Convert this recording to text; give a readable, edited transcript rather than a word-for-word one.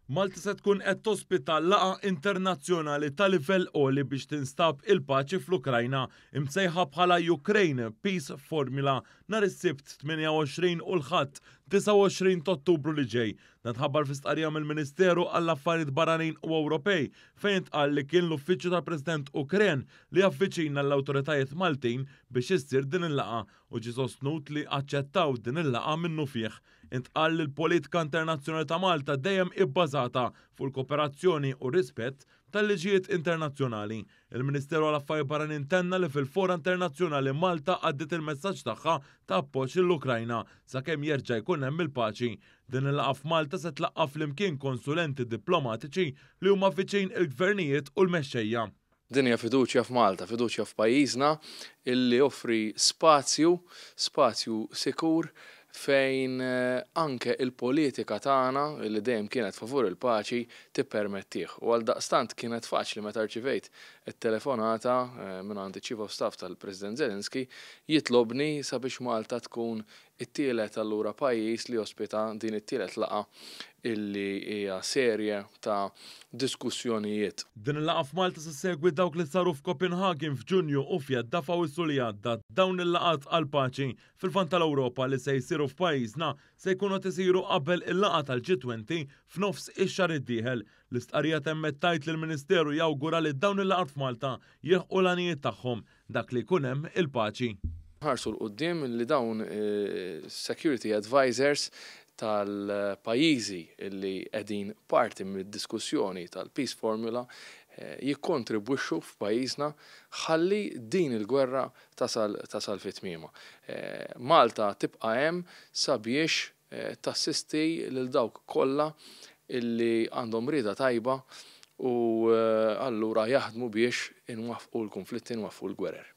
Malta se tkun qed tospita laqgħa internazzjonali ta' livell għoli biex tinstab il-paċi fl-Ukrajna, imsejħa bħala Ukraine Peace Formula nhar is-Sibt 28 u l-Ħadd 29 t'Ottubru li ġej. Dan tħabbar fi stqarrija mill-Ministeru għall-Affarijiet Barranin u Ewropej fejn intqal li kien l-Uffiċċju tal-President Ukren li avviċina l-awtoritajiet Maltin biex issir din il-laqgħa u ġie sostnut li aċċettaw din il-laqgħa minnufih. Intqal li l-politika internazzjonali ta' Malta dejjem ibbażata fuq il-kooperazzjoni u r-rispett tal-liġijiet internazzjonali. Il-Ministeru għall-Affarijiet Barranin tenna li fil-fora internazzjonali Malta għaddiet il-messaġġ tagħha ta' appoġġ lill-Ukrajna sakemm jerġa' jkun hemm il-paċi. Din il-laqgħa f'Malta se tlaqqa' flimkien konsulenti diplomatiċi li huma viċin il-gvernijiet u l-mexxejja. Din hija fiduċja f'Malta, fiduċja f'pajjiżna illi joffri spazju, spazju sikur fejn anke il-politika tagħna illi dejjem kienet favur il-paċi tippermettih. U għaldaqstant kienet faċli meta rċivejt it-telefonata mingħand iċ-Chief of Staff tal-President Zelensky jitlobni sabiex Malta tkun it-tielet allura pajjiż li jospita din it-tielet laqgħa illi hija serje ta' diskussjonijiet. Din il-laqgħa f'Malta se ssegwi dawk li saru f'Copenhagen f'Ġunju u f'Jeddah f'Awwissu li għadda. Dawn il-laqgħat għall-paċi fil-Lvant tal-Ewropa li se jsiru f'pajjiżna se jkunu qed isiru qabel il-laqgħa tal-G20 f'nofs ix-xahar id-dieħel. L-istqarrija temmet tgħid li l-Ministeru jawgura li dawn il-laqgħat f'Malta jilħqu l-għanijiet tagħhom, dak li jkun hemm il-paċi. Nħarsu 'l quddiem li dawn security advisors tal-pajjiżi li qegħdin parti mid-diskussjoni tal-Peace Formula jikkontribwixxu f'pajjiżna ħalli din il-gwerra tasal tasal fi tmiemha. Malta tibqa' hemm sabiex tassisti lil dawk kollha illi għandhom rieda tajba u allura jaħdmu biex inwaffqu l-kunflitti, nwaffqu l-gwerer.